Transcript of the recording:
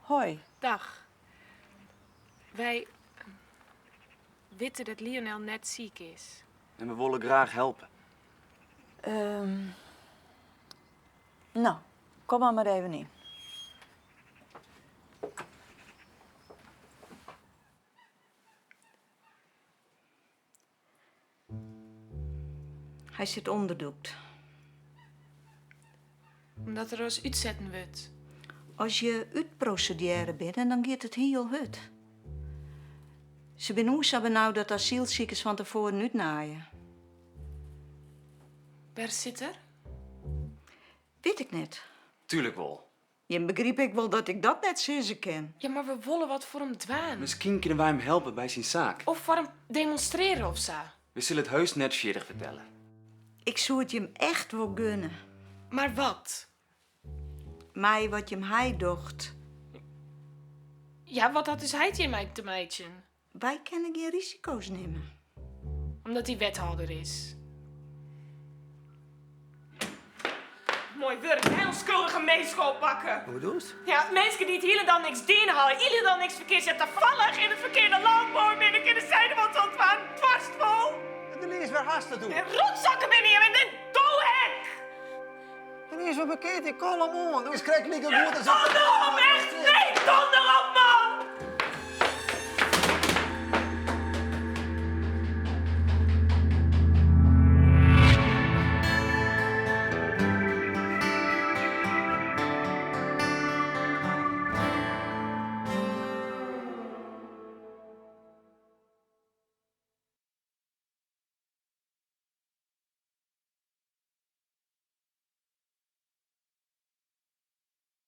Hoi. Dag. Wy witte dat Lionel net siik is. En we wolle graach helpe. Ehm, no, kom mar mar even yn. Hy sit ûnderdûkt. Omdat er as útsetten wurdt. As je útprosedearre binne, dan giet it hiel hurd. Se binne oer sa benaud dat asylsikers fan tefoaren útnaaie. Wêr sit er? Wit ik net. Tuurlijk wol. Jim begripe ek wol dat ik dat net sizze kin. Ja, mar we wolle wat foar him dwaan. Miskien kinne wy him helpe by syn saak. Of foar him demonstreare of sa. We sille it heus net fierder fertelle. Ik soe it jim echt wol gunne. Mar wat? Mei wat jim heit docht. Ja, wat hat ús heit hjirmei te meitsjen? Wy kinne gjin risiko's nimme. Omdat hy wethâlder is. Moai wurk, hè? Ûnskuldige minsken oppakke. Hoe bedoelst? Ja, minsken dy't hielendal niks dien hawwe, hielendal niks ferkeards. Ja, tafallich yn it ferkearde lân boarn binne, kinne sy der wat oan dwaan. Doarst wol. En de lees wer hast it oer. En rotsokken binne jim en in dohek! En is wat bekeard, ik kal him oan. Dat is krekt like goed as. Donder op, echt! Nee, donder op!